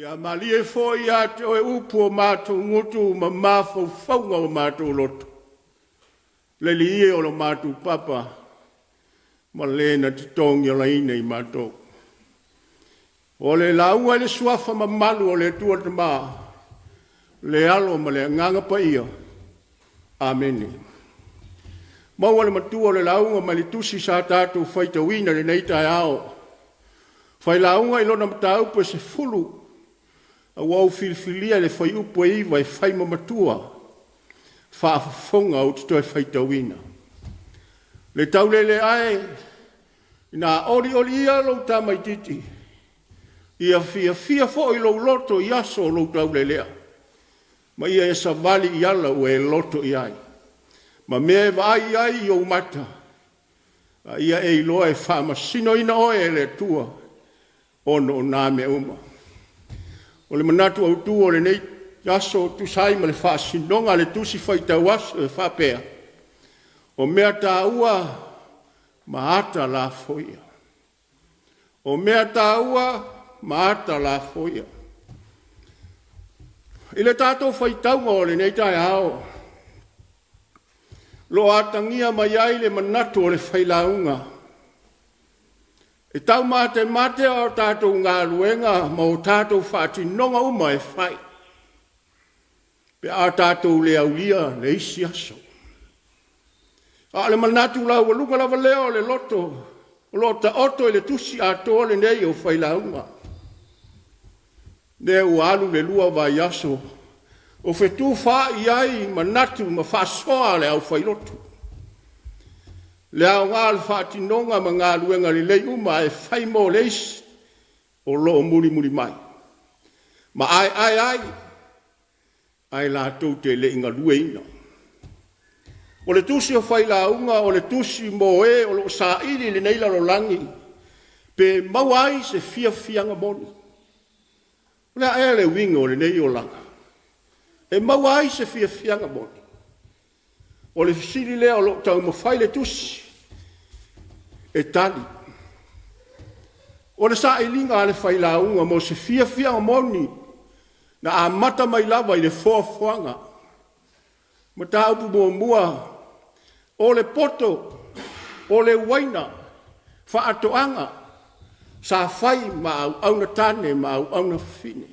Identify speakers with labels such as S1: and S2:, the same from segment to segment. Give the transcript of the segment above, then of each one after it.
S1: Ia malie foi ia te oe upu o matou gutu ma mafaufauga o matou loto, le Alii e o lo matou Papa ma le na te togialaina i matou. O le lauga i le Suafa mamalu o le Atua le Tama, le Alo ma le Agaga Paia. Amene. Maua le matua o le lauga mai le tusi sa tatou faitauina i lenei taeao. Failauga i lona mataupu e 10, a ua ou filifilia le fuaiupu e 9 e fai ma matua faafofoga ou te toe faitauina. Le tauleleae ina olioli ia lou tamaititi, ia fiafia foi lou loto i aso o lou taulelea, ma ia e savali i ala ua e loto i ai, ma mea e vaai i ai i ou mata, a ia e iloa e faamasinoina oe e le Atua ona o na mea uma. O le manatu autu o lenei aso e tusa ai ma le faasinoga a le Tusi Faitau Aso e faapea, o mea taua ma ata lafoia. O mea taua ma ata lafoia. I le tatou faitauga o lenei taeao, o lo o atagia mai ai le manatu o le failauga e taumatemate a tatou galuega ma o tatou faatinoga uma e fai pe a tatou le aulia le isi aso. A o le manatu laualuga lava lea o le loto o lo o taoto i le tusi atoa lenei o Failauga. Lea ua alu le 2 vaiaso o fetufaai ai manatu ma faasoa a le aufailotu. Le aoga o le faatinoga ma galuega lelei uma e fai mo le isi o lo o mulimuli mai ma aeae ai ae latou te le i galueina. O le tusi o Failauga o le tusi mo e o lo o saili i lenei lalolagi pe maua ai se fiafiaga moni. O le a ea le uiga o lenei olaga? E maua ai se fiafiaga moni? O le fesili lea o lo o taumafai le tusi e tali. O le sailiga a le failauga mo se fiafiaga moni na amata mai lava i le foafoaga. Mataupu muamua, o le poto, o le uaina, faatoaga, sa fai ma auauna tane ma auauna fafine.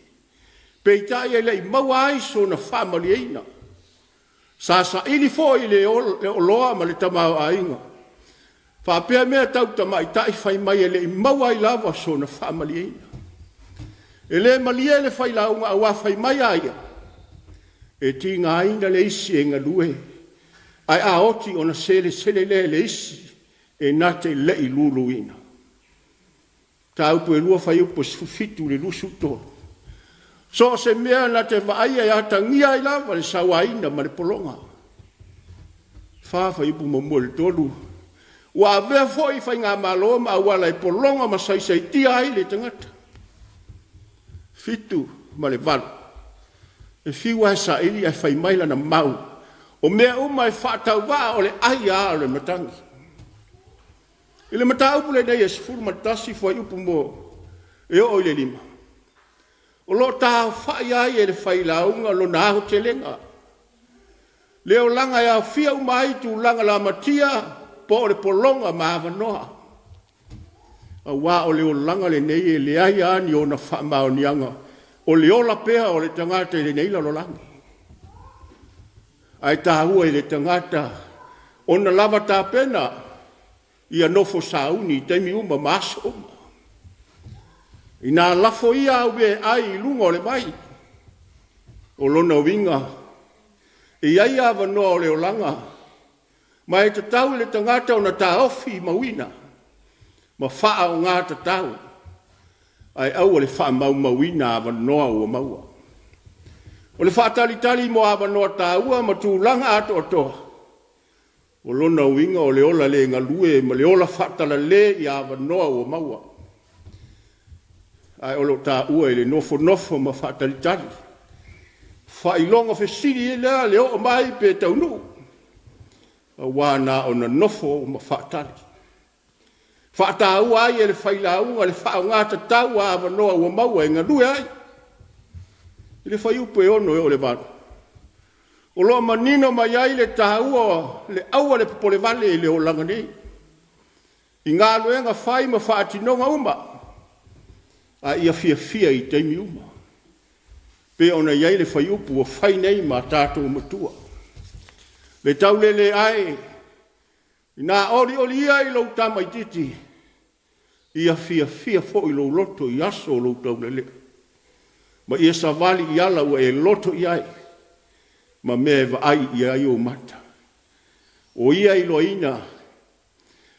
S1: Peitai e le i maua ai sona faamalieina. Sa saili foi le oloa ma le tamaoaiga faapea mea tau tamaitai fai mai e le i maua ai lava sona faamalieina. E le malie le failauga aua fai mai a ia, e tigaina le isi e galue, ae a oti ona selesele lea i le isi e na te le i luluina. Mataupu e 2 fuaiupu e 17 i le 23. So o se mea na te vaaia e atagia ai lava le sauaina ma le pologa. 4 fuaiupu muamua i le 3. Ua avea foi faigamalo ma auala e pologa ma saisaitia ai le tagata. 7 ma le 8. E fiu lava e saili ae fai mai lana mau, o mea uma e faatauvaa o le ai lava o le matagi. I le mataupu lenei e 11 fuaiupu mo e oo i le 5, o lo o taaofai ai e le failauga lona aotelega, le olaga e aofia uma ai tulaga lamatia po o le pologa ma avanoa, aua o le olaga lenei e leai lava ni ona faamaoniaga o le ola pea o le tagata i lenei lalolagi. Ae taua i le tagata ona lava tapena ia nofo sauni i taimi uma ma aso uma. Inā lafo ia au meaai i luga o le vai, o lona uiga, e i ai avanoa o le olaga, ma e tatau i le tagata ona taofi mauina ma faaaoga tatau, ae aua le faamaumauina avanoa ua maua. O le faatalitali mo avanoa taua ma tulaga atoatoa, O lona uiga o le ola le galue ma le ola faatalale i avanoa ua maua, ae o lo o taua i le nofonofo ma faatalitali. Faailoga fesili lea le oo mai pe taunuu, aua na ona nofo ma faatali. Faataua ai e le failauga le faaaoga tatau o avanoa ua maua e galue ai. I le fuaiupu e 6 e oo i le 8, o lo o manino mai ai le taua o le aua le popolevale i le olaga nei, i galuega fai ma faatinoga uma, a ia fiafia i taimi uma, pei ona i ai le fuaiupu ua fai nei ma tatou matua. Le tauleleae ina olioli ia i lou tamaitiiti, ia fiafia foi lou loto i aso o lou taulelea, ma ia savali i ala ua e loto i ai ma mea e vaai i ai ou mata. O ia e iloaina,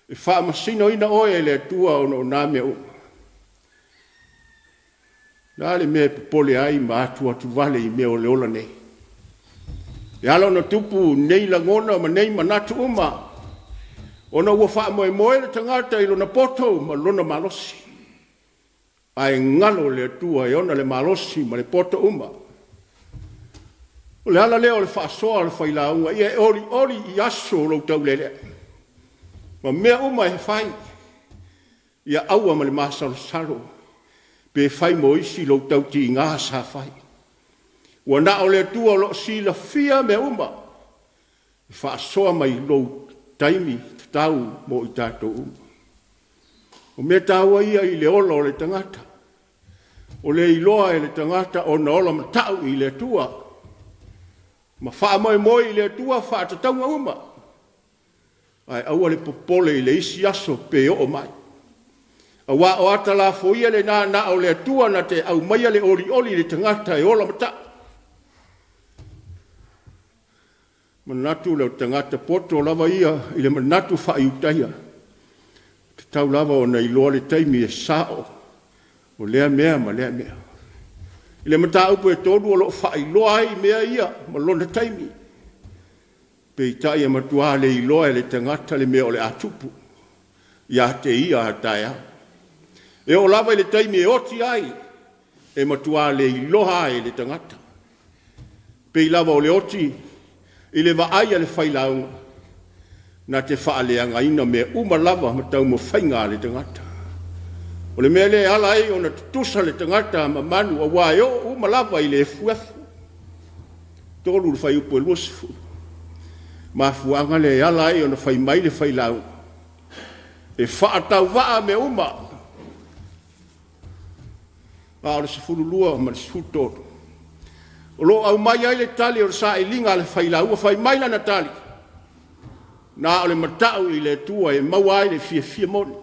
S1: e faamasinoina oe e le Atua ona o na mea uma. O le a le mea e popole ai ma atuatuvale i mea o le ola nei? E ala ona tupu nei lagona ma nei manatu uma, ona ua faamoemoe le tagata i lona poto ma lona malosi, ae galo le Atua e ona le malosi ma le poto uma. O le ala lea o le faasoa a le failauga, ia e olioli i aso o lou taulelea, ma mea uma e fai, ia aua ma le masalosalo pe fai mo isi lou tautiga sa fai. Ua na o le Atua o lo o silafia mea uma e faasoa mai lou taimi tatau mo i tatou uma. O mea taua ia i le ola o le tagata, o le iloa e le tagata ona ola matau i le Atua ma faamoemoe i le Atua faatatauga uma, ae aua le popole i le isi aso pe oo mai. Aua o ata lafoia lena na o le Atua na te aumaia le olioli i le tagata e ola matau. Manatu lea o le tagata poto lava ia i le manatu faa-Iutaia, e tatau lava ona iloa le taimi e sao o lea mea ma lea mea. I le mataupu e 3 o lo o faailoa ai mea ia ma lona taimi. Peitai e matua le iloa e le tagata le mea o le a tupu ia te ia a taeao. E oo lava i le taimi e oti ai, e matua le iloa lava e le tagata. E pei lava o le oti i le vaai a le failauga, na te faaleagaina mea uma lava ma taumafaiga a le tagata. O le mea lea e ala ai ona tutusa le tagata ma manu, aua e oo uma lava i le efuefu. 3 i le fuaiupu e 20. Mafuaaga lea e ala ai ona fai mai le failauga, e faatauvaa mea uma, a o le 12 ma le 13, o lo o aumai ai le tali o le sailiga a le failauga. Fai mai lana tali, na o le matau i le Atua e maua ai le fiafia moni.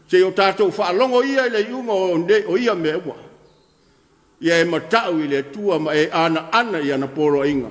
S1: Se i o tatou faalogo ia i le iuga o ia mea uma. Ia e matau i le Atua ma e anana i ana poloaiga.